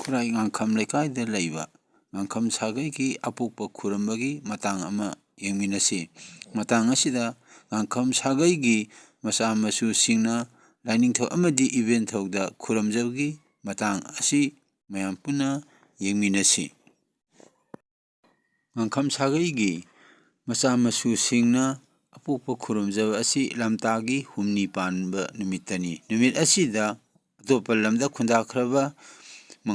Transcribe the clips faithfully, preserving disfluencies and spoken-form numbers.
ꯈꯨꯔꯥꯏ ꯉꯥꯡꯈꯝ ꯂꯩꯀꯥꯏꯗ ꯂꯩꯕ ꯉꯥꯡꯈꯝ ꯁꯥꯒꯩꯒꯤ ꯑꯄꯣꯛꯄ ꯈꯨꯔꯝꯕꯒꯤ ꯃꯇꯥꯡ ꯑꯃ ꯌꯦꯡꯃꯤꯟꯅꯁꯤ꯫ ꯃꯇꯥꯡ ꯑꯁꯤꯗ ꯉꯥꯡꯈꯝ ꯁꯥꯒꯩꯒꯤ ꯃꯆꯥ ꯃꯁꯨꯁꯤꯡꯅ ꯂꯥꯏꯅꯤꯡꯊꯧ ꯑꯃꯗꯤ ꯏꯕꯦꯟꯊꯧꯗ ꯈꯨꯔꯨꯝꯖꯕꯒꯤ ꯃꯇꯥꯡ ꯑꯁꯤ ꯃꯌꯥꯝ ꯄꯨꯟꯅ ꯌꯦꯡꯃꯤꯟꯅꯁꯤ꯫ ꯉꯥꯡꯈꯝ ꯁꯥꯒꯩꯒꯤ ꯃꯆꯥ ꯃꯁꯨꯁꯤꯡꯅ ꯑꯄꯣꯛꯄ ꯈꯨꯔꯨꯝꯖꯕ ꯑꯁꯤ ꯂꯝꯇꯥꯒꯤ ꯍꯨꯝꯅꯤ ꯄꯥꯟꯕ ꯅꯨꯃꯤꯠꯇꯅꯤ꯫ ꯅꯨꯃꯤꯠ ꯑꯁꯤꯗ ꯑꯇꯣꯞꯄ ꯂꯝꯗ ꯈꯨꯟꯗꯥꯈ꯭ꯔꯕ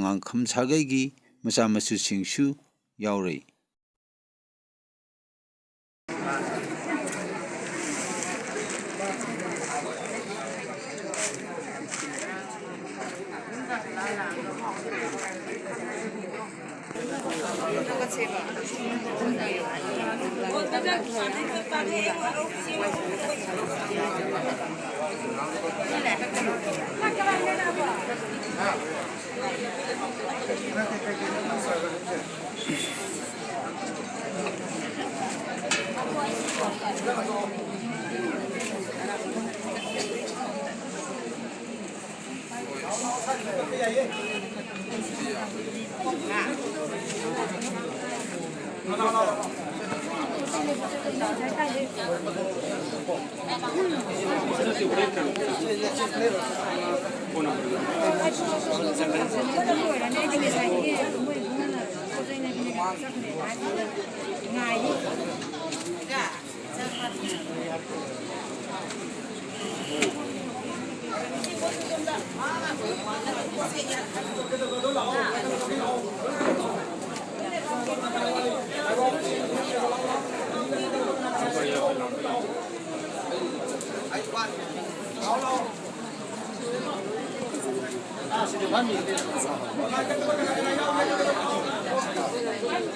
ꯉꯥꯡꯈꯝ ꯁꯥꯒꯩꯒꯤ ꯃꯆꯥ ꯃꯁꯨꯁꯤꯡꯁꯨ ꯌꯥꯎꯔꯤ꯫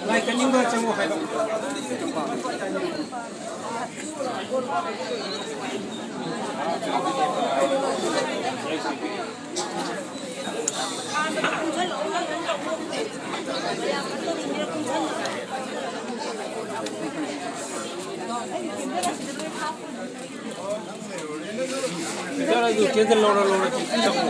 ꯂꯥꯏ ꯀꯠꯅꯤꯡꯕ ꯆꯪꯉꯨ ꯍꯥꯏꯕ꯫ ꯏꯆꯥꯅꯁꯨ ꯀꯦꯟꯗꯜ ꯂꯧꯔ ꯂꯧꯔ ꯆꯠꯂꯣ꯫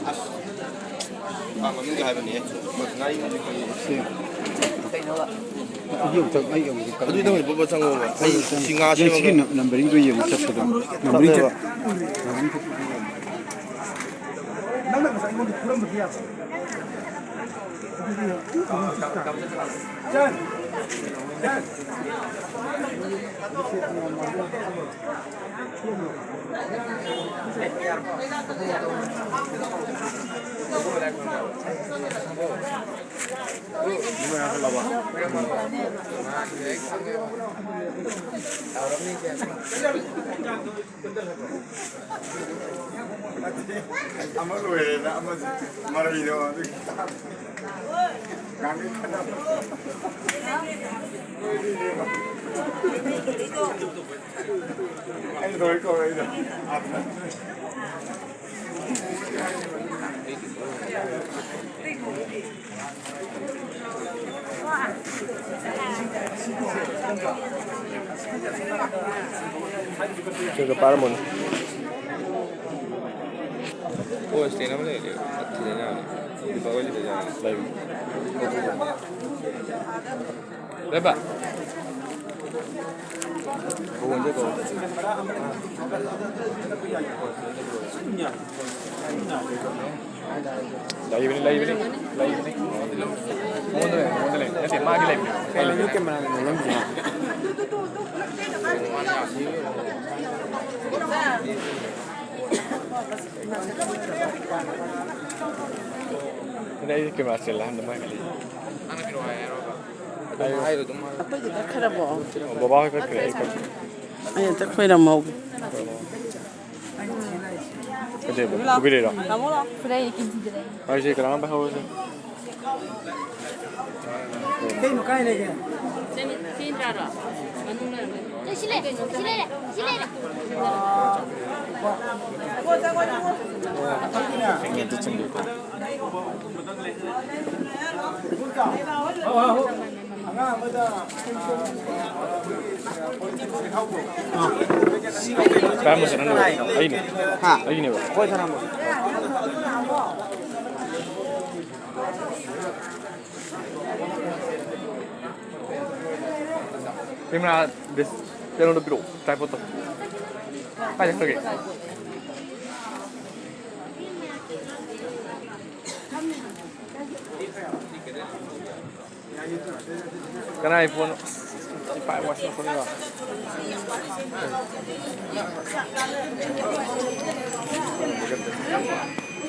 ꯑꯁ, ꯃꯃꯤꯡꯗꯤ ꯍꯥꯏꯕꯅꯦ꯫ ꯉꯥꯔꯤ ꯀꯩꯅꯣ? ꯑꯗꯨꯗꯤ ꯅꯪ ꯂꯨꯄꯥ ꯆꯪꯉꯣꯕ꯫ ꯑꯩ ꯁꯤ ꯉꯥ ꯁꯦꯝꯃꯒ ꯅꯝꯕꯔꯤꯡꯗꯣ ꯌꯦꯡꯉ ꯆꯠꯄꯗꯣ꯫ ꯅꯝꯕꯔꯤꯡ ꯆꯠ-, ꯅꯪꯅ ꯉꯁꯥꯏ ꯑꯩꯉꯣꯟꯗ ꯐꯨꯔꯝꯕꯗꯤ ꯌꯥꯕ꯫ ꯑꯃ ꯂꯣꯏꯔꯦꯅ ꯑꯃꯁꯨ ꯃꯔꯩꯗꯣ ꯑꯗꯨꯒꯤ ꯉꯥꯡꯅꯤꯡꯕꯅ꯫ ꯑꯩꯅ ꯂꯣꯏ ꯀꯧꯔꯛꯏꯗꯣ꯫ ꯁꯤꯒ ꯄꯥꯔꯝꯃꯣꯅꯦ꯫ ꯑꯣ, stand ꯑꯃ ꯂꯩꯔꯗꯤ ꯐꯠꯇꯦꯅꯦ꯫ ꯂꯨꯄꯥ ꯑꯣꯏꯔꯗꯤ ꯐꯖꯅꯤ꯫ ꯂꯩꯕꯅꯤ꯫ ꯂꯩꯕ꯫ ꯂꯩꯕꯅꯤ, ꯂꯩꯕꯅꯤ, ꯂꯩꯕꯅꯤ꯫ ꯃꯉꯣꯟꯗ ꯂꯩ, ꯃꯉꯣꯟꯗ ꯂꯩ꯫ ꯅꯠꯇꯦ, ꯃꯥꯒꯤ ꯂꯩꯕꯅꯤ꯫ ꯑꯩ ꯂꯩꯕꯅꯤ꯫ ꯑꯗ ꯑꯩ camera stand ꯍꯟꯗ ꯃꯥꯏ ꯈꯜꯂꯤ꯫ ꯑꯩꯈꯣꯏꯒꯤ ꯀꯛꯈ꯭ꯔꯕꯣ? ꯕꯕꯥ ꯍꯣꯏ ꯀꯛꯈ꯭ꯔꯦ, ꯑꯩ ꯀꯛꯈ꯭ꯔꯦ꯫ ꯑꯩ ꯑꯝꯇ ꯈꯣꯏꯔꯝꯍꯧꯒꯦ꯫ ꯀꯩꯗꯧꯕ? ꯐꯨꯕꯤꯔꯤꯔꯣ? ꯇꯥꯃꯣ ꯂꯥꯛꯑꯣ꯫ ꯐꯨꯔꯛꯏ, ꯀꯤꯟꯗ꯭ꯔꯦ꯫ ꯍꯥꯏꯁꯦ ꯀꯅꯥꯝ ꯄꯥꯏꯍꯧꯔꯁꯦ꯫ ꯀꯩꯅꯣ ꯀꯥꯏ ꯂꯩꯒꯦ? ꯆꯦꯟꯗ꯭ꯔꯥꯔꯣ? ꯃꯅꯨꯡ ꯂꯩꯔꯝꯒꯅꯤ꯫ ꯁꯤ ꯂꯩꯔꯦ, ꯁꯤ ꯂꯩꯔꯦ, ꯁꯤ ꯂꯩꯔꯦ꯫ ꯆꯪꯉꯦ, ꯑꯗꯨ ꯆꯪꯒꯦ꯫ ꯀꯔꯝꯕ ꯆꯠꯅꯝꯅꯣ? ꯑꯩꯅꯦ꯫ ꯍꯥ? ꯑꯩꯒꯤꯅꯦꯕ꯫ ꯍꯣꯏ, ꯁꯅꯥꯃꯣ꯫ Camera ꯗꯤꯁ-, ꯀꯩꯅꯣꯗꯣ ꯄꯤꯔꯛꯑꯣ, tripod ꯇꯣ꯫ ꯀꯥꯏ ꯆꯠꯈ꯭ꯔꯒꯦ? ꯀꯅꯥꯏ phone? ꯑꯁ, ꯏꯄꯥ ꯏꯄꯥ ꯁꯤ phone ꯔꯣ?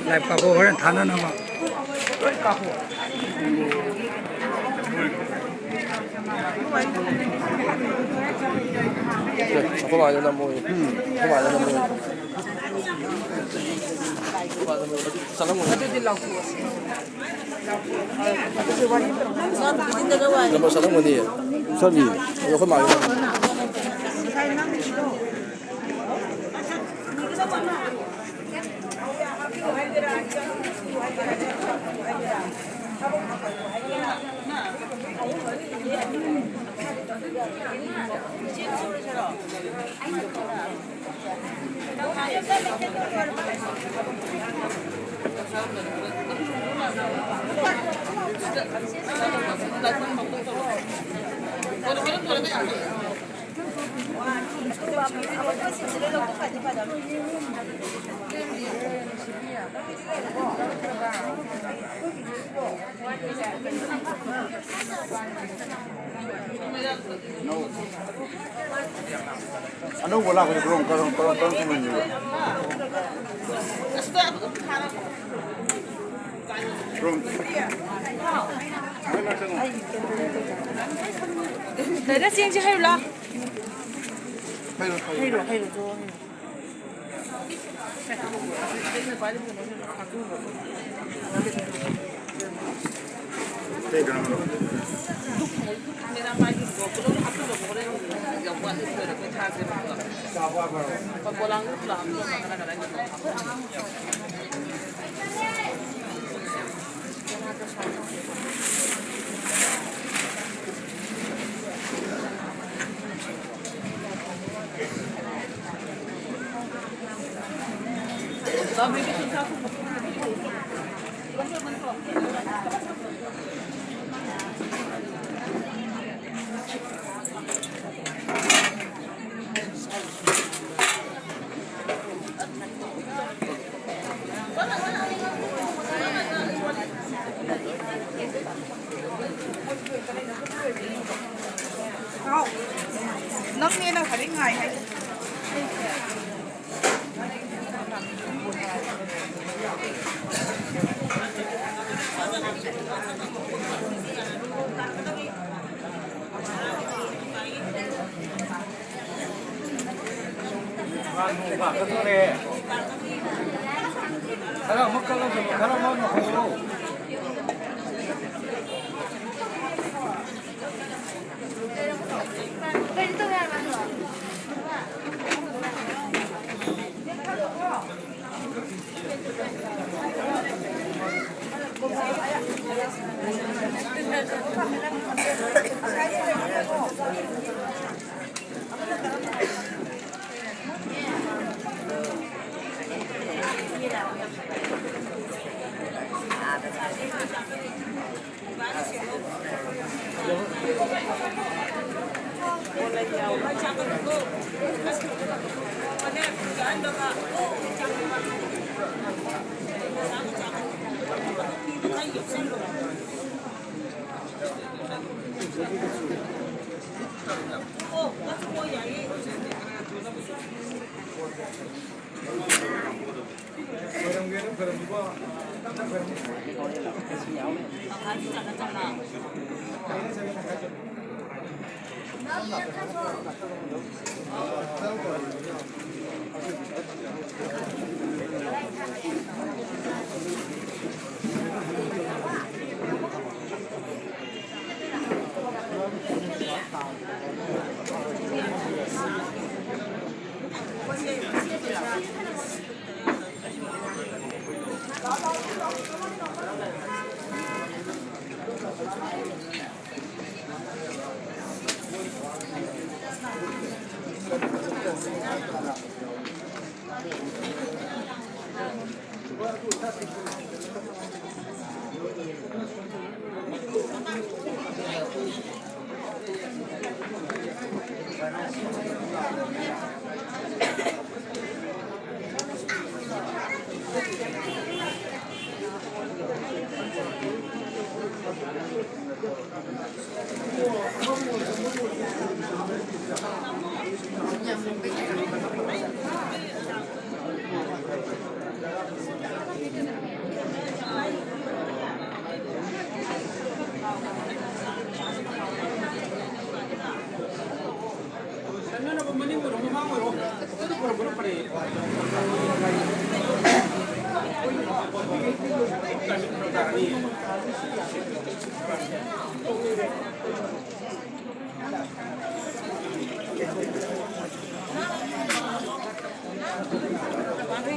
Live ꯀꯥꯞꯄꯣ, ꯍꯣꯔꯦꯟ ꯊꯥꯅꯅꯕ꯫ ꯑꯦ, ꯑꯩꯈꯣꯏ ꯃꯥꯁꯨ ꯅꯝꯃꯣꯌꯦ꯫ ꯎꯝ꯫ ꯑꯩꯈꯣꯏ ꯃꯥꯁꯨ ꯅꯝꯃꯣꯌꯦ꯫ ꯆꯠꯂꯝꯒꯅꯤ꯫ ꯑꯗꯨꯗꯤ ꯂꯥꯎꯊꯣꯛꯑꯁꯤ꯫ ꯅꯝꯕꯔ ꯆꯠꯂꯝꯒꯅꯤꯌꯦ꯫ ꯆꯠꯂꯤ꯫ ꯑꯗꯣ ꯑꯩꯈꯣꯏ ꯃꯥꯒꯤ ꯅꯝꯕꯔ꯫ ꯑꯅꯧꯕ ꯂꯥꯛꯄꯁꯦ ꯀꯔꯝ, ꯀꯔꯝ, ꯀꯔꯝ, ꯀꯔꯝ ꯊꯨꯡꯍꯟꯒꯦꯕ? ꯀꯔꯝ? ꯗꯥꯗꯥ, ꯆꯦꯡꯁꯦ ꯍꯩꯔꯨ ꯂꯥꯎ꯫ ꯍꯩꯔꯣ, ꯍꯩꯔꯣ꯫ ꯍꯩꯔꯣ, ꯍꯩꯔꯣ, ꯖꯣ ꯍꯩꯔꯣ꯫ ꯍꯥꯎ, ꯅꯪꯅꯦ ꯅꯪ ꯈꯔꯤ ꯉꯥꯏ ꯍꯥꯏ꯫ ꯈꯔ ꯑꯃꯨꯛ ꯀꯜꯂꯣ, ꯈꯔ ꯑꯃꯨꯛ ꯍꯧꯔꯣ꯫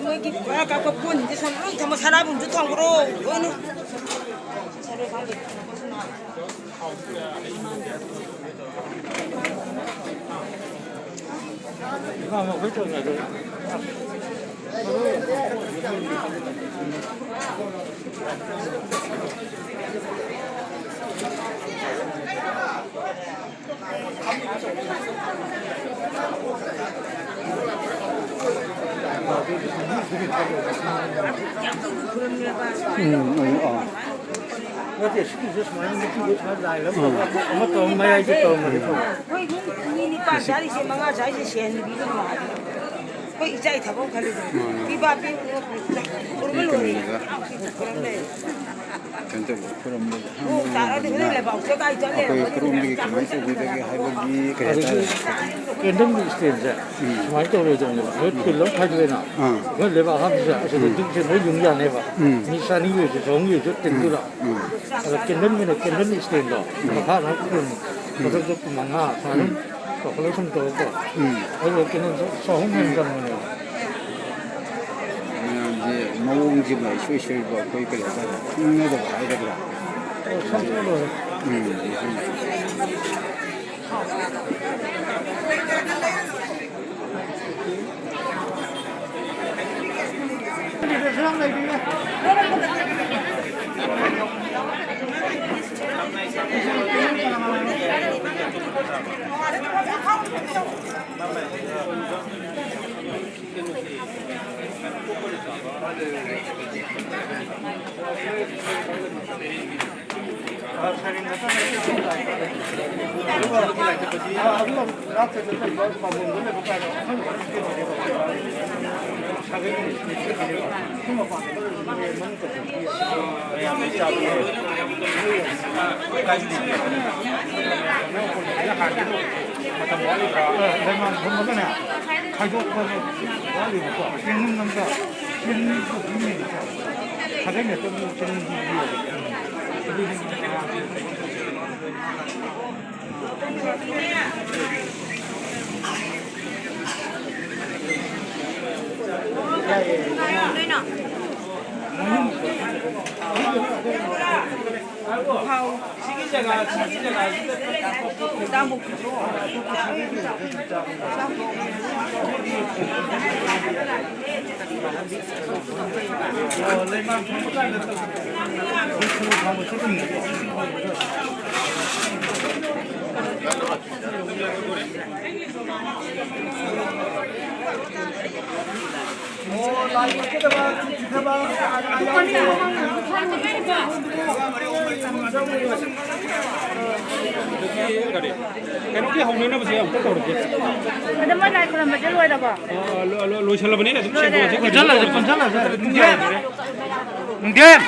ꯃꯣꯏꯒꯤ ꯕꯣꯔꯥ ꯀꯥꯞꯄ ꯀꯣꯟꯁꯤꯡꯁꯦ ꯁꯣꯝ ꯂꯣꯏ ꯊꯝꯃꯣ, ꯁꯅꯥꯕꯨꯟꯁꯨ ꯊꯝꯈ꯭ꯔꯣ ꯂꯣꯏꯅ꯫ ꯎꯝ, ꯎꯝ, ꯑꯥ꯫ ꯅꯠꯇꯦ, ꯁꯤꯒꯤꯁꯦ ꯁꯨꯃꯥꯏꯅ ꯅꯨꯄꯤꯗꯣ ꯁꯨꯃꯥꯏꯅ ꯂꯥꯏ ꯑꯃ ꯇꯧꯔꯒ, ꯑꯃ ꯇꯧꯔꯒ ꯃꯌꯥꯏꯗ ꯇꯧꯔꯝꯃꯗꯤ ꯐꯕ꯫ ꯑꯩꯈꯣꯏ ꯏꯃꯨꯡ ꯃꯤ ꯅꯤꯄꯥꯟ ꯆꯥꯔꯤꯁꯦ, ꯃꯉꯥ ꯆꯥꯔꯤꯁꯦ ꯁꯦꯟ ꯅꯨꯄꯤꯗꯣ ꯅꯨꯡꯉꯥꯏꯔꯦ꯫ ꯑꯩꯈꯣꯏ ꯏꯆꯥꯒꯤ ꯊꯕꯛ ꯑꯃ ꯈꯜꯂꯤꯗꯣ꯫ ꯎꯝ꯫ ꯄꯤꯕ ꯄꯤꯕꯗꯣ ꯈꯨꯔꯨꯝꯕ ꯂꯣꯏꯔꯦ꯫ ꯀꯩꯅꯣ ꯇꯧꯕ, ꯈꯨꯔꯨꯝꯕꯗ ꯅꯣꯡ ꯇꯥꯔꯗꯤ ꯍꯣꯔꯦꯟ ꯂꯩꯕꯥꯛ ꯆꯦꯈꯥꯏ ꯆꯠꯂꯦ꯫ ꯑꯩꯈꯣꯏ ꯈꯨꯔꯨꯝꯕꯒꯤ ꯀꯃꯥꯏꯅ ꯇꯧꯒꯗꯒꯦ ꯍꯥꯏꯕꯒꯤ ꯀꯩ ꯍꯥꯏꯇꯥꯔꯦ? ꯀꯦꯟꯗꯜꯒꯤ ꯏꯁꯇꯦꯟꯁꯦ ꯎꯝ꯫ ꯁꯨꯃꯥꯏꯅ ꯇꯧꯔꯣꯏꯗꯕꯅꯦꯕ꯫ ꯅꯣꯏ ꯎꯝ꯫ ꯊꯤꯜ ꯑꯃ ꯈꯥꯏꯗꯣꯛꯑꯦꯅ꯫ ꯑꯥ꯫ ꯅꯣꯏ ꯂꯩꯕꯥꯛ ꯑꯍꯥꯞꯄꯁꯦ ꯑꯁꯤꯗ ꯎꯝ꯫ ꯇꯤꯟꯁꯦ ꯂꯣꯏ ꯌꯨꯡ ꯌꯥꯅꯦꯕ꯫ ꯎꯝ꯫ ꯃꯤ ꯆꯅꯤꯒꯤ ꯑꯣꯏꯔꯁꯨ ꯆꯍꯨꯝꯒꯤ ꯑꯣꯏꯔꯁꯨ ꯇꯤꯟꯗꯨꯗ꯫ ꯎꯝ꯫ ꯑꯗ ꯀꯦꯟꯗꯜꯒꯤꯅ ꯀꯦꯟꯗꯜ ꯏꯁꯇꯦꯟꯗꯣ ꯎꯝ꯫ ꯃꯈꯥꯗ ꯀꯨꯟ, ꯎꯝ꯫ ꯃꯊꯛꯇ ꯀꯨꯟ ꯃꯉꯥ ꯁꯨꯃꯥꯏꯅ ꯎꯝ꯫ ꯆꯥꯎꯈꯠꯂꯛ ꯁꯨꯝ ꯇꯧꯔꯀꯣ꯫ ꯎꯝ꯫ ꯑꯗꯨꯒ ꯀꯩꯅꯣ ꯆꯍꯨꯝ ꯍꯦꯟꯅ ꯆꯪꯕꯅꯦꯕ꯫ ꯃꯌꯥꯝꯁꯦ ꯃꯑꯣꯡꯁꯤꯃ ꯏꯁꯣꯏ ꯁꯣꯏꯕ ꯑꯩꯈꯣꯏ ꯀꯔꯤ ꯍꯥꯏꯇꯥꯔꯦ? ꯈꯪꯅꯗꯕ ꯍꯥꯏꯒꯗ꯭ꯔꯥ? ꯑꯣ, ꯈꯪꯗꯣꯛꯑ ꯂꯣꯏꯔꯦ꯫ ꯎꯝ꯫ ꯃꯇꯝ ꯋꯥꯠꯂꯤꯕ꯭ꯔꯥ? ꯂꯩꯃꯥꯟ ꯍꯨꯟꯕꯒꯅꯦ, ꯈꯥꯏꯗꯣꯛꯄꯁꯦ ꯋꯥꯠꯂꯤꯕꯀꯣ꯫ ꯆꯦꯡ ꯑꯃꯗ ꯆꯦꯡ ꯑꯅꯤꯁꯨ ꯑꯗꯨꯝ ꯂꯩꯕꯀꯣ꯫ ꯁꯥꯒꯩ ꯅꯠꯇꯕ ꯆꯦꯡ ꯑꯅꯤꯁꯨ ꯄꯤꯌꯦꯕ꯫ ꯑꯗꯨꯗꯤ ꯍꯥꯎ꯫ ꯁꯤꯒꯤ ꯖꯒꯥ, ꯁꯤꯒꯤ ꯖꯒꯥꯁꯤꯗ ꯀꯩꯅꯣꯒꯤ ꯍꯧꯅꯅꯕꯁꯦ ꯑꯃꯨꯛꯇ ꯇꯧꯔꯁꯦ꯫ ꯑꯗꯣ ꯃꯣꯏ ꯂꯥꯏ ꯈꯨꯔꯝꯕꯁꯦ ꯂꯣꯏꯔꯕꯣ? ꯑ, ꯂꯣ-, ꯂꯣ-, ꯂꯣꯏꯁꯜꯂꯕꯅꯤꯅ ꯑꯗꯨꯝ ꯂꯣꯏꯔꯦ꯫ ꯁꯦꯡꯗꯣꯛꯑꯁꯦ꯫ ꯄꯨꯟꯁꯜꯂꯁꯦ, ꯄꯨꯟꯁꯜꯂꯁꯦ꯫ ꯅꯨꯡꯊꯤꯟ꯫ ꯅꯨꯡꯊꯤꯟ꯫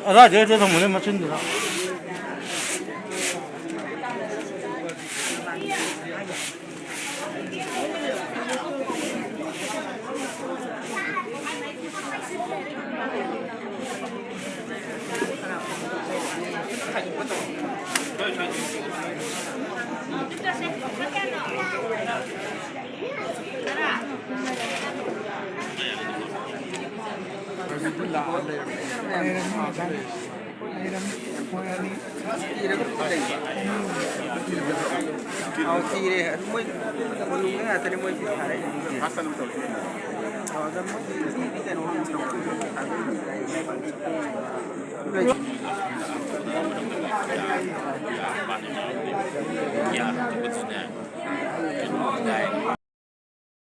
ꯑꯗꯥꯏꯗ ꯍꯦꯛꯇ ꯊꯝꯃꯨꯅꯦ, ꯃꯆꯤꯟꯗꯨꯗ꯫ ꯂꯩꯔꯝꯃꯤ, ꯃꯣꯏ ꯑꯅꯤ꯫ ꯑꯥꯎ, ꯊꯤꯔꯦ꯫ ꯑꯗꯨ ꯃꯣꯏ ꯃꯅꯨꯡꯗ ꯉꯥꯛꯇꯅꯦ ꯃꯣꯏ ꯊꯥꯔꯛꯏꯁꯦ꯫ ꯑꯥꯎ, ꯑꯗ ꯃꯣꯏ ꯅꯨꯄꯤꯗꯤ ꯀꯩꯅꯣ